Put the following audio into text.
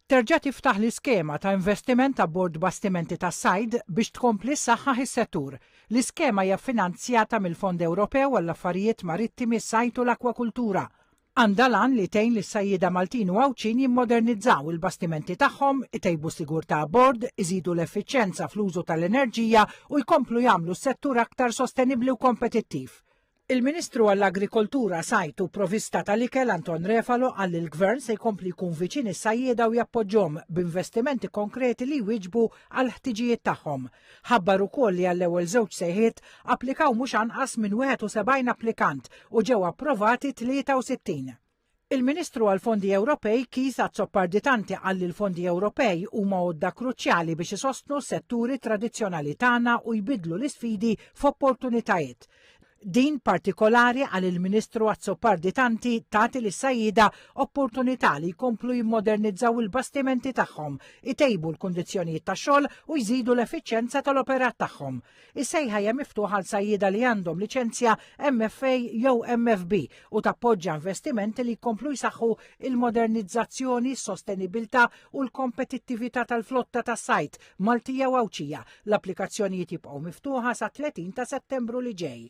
Terġa' tiftaħ l-iskema ta' investiment abbord bastimenti tas-sajd biex tkompli ssaħħaħ is-settur. L-iskema hija ffinanzjata mill-Fond Ewropew għall-Affarijiet Marittimi, s-Sajd u l-Akkwakultura. Għandha l-għan li tgħin lis-sajjieda Maltin u Għawdxin jimmodernizzaw il-bastimenti tagħhom, itejbu s-sigurtà abbord, iżidu l-effiċjenza fl-użu tal-enerġija u jkomplu jagħmlu s-settur aktar sostenibbli u kompetittiv. Il-Ministru għall-Agrikoltura, Sajd u Provista tal-Ikel Anton Refalo qal li l-Gvern se jkompli jkun viċin is-sajjieda u jappoġġhom b'investimenti konkreti li jwieġbu għall-ħtiġijiet tagħhom. Ħabbar ukoll li għall-ewwel żewġ sejħiet applikaw mhux anqas minn 71 applikant u ġew approvati 63. Il-Ministru għall-Fondi Ewropej Keith Azzopardi Tanti qal li l-fondi Ewropej huma għodda kruċjali biex isostnu s-setturi tradizzjonali tagħna u jbiddlu l-isfidi f'opportunitajiet. Din partikolari qal il-Ministru Azzopardi Tanti tagħti lis-sajjieda opportunità li jkomplu jimmodernizzaw il-bastimenti tagħhom, itejbu l-kundizzjonijiet tax-xogħol u jżidu l-effiċjenza tal-operat tagħhom. Is-sejħa hija miftuħa għal sajjieda li għandhom liċenzja MFA jew MFB u tappoġġa investimenti li jkomplu jsaħħu il-modernizzazzjoni, s-sostenibilità u l-kompetittività tal-flotta tas-sajd Maltija u Għawdxija. L-applikazzjonijiet jibqgħu miftuħa sa 30 ta' Settembru li ġej.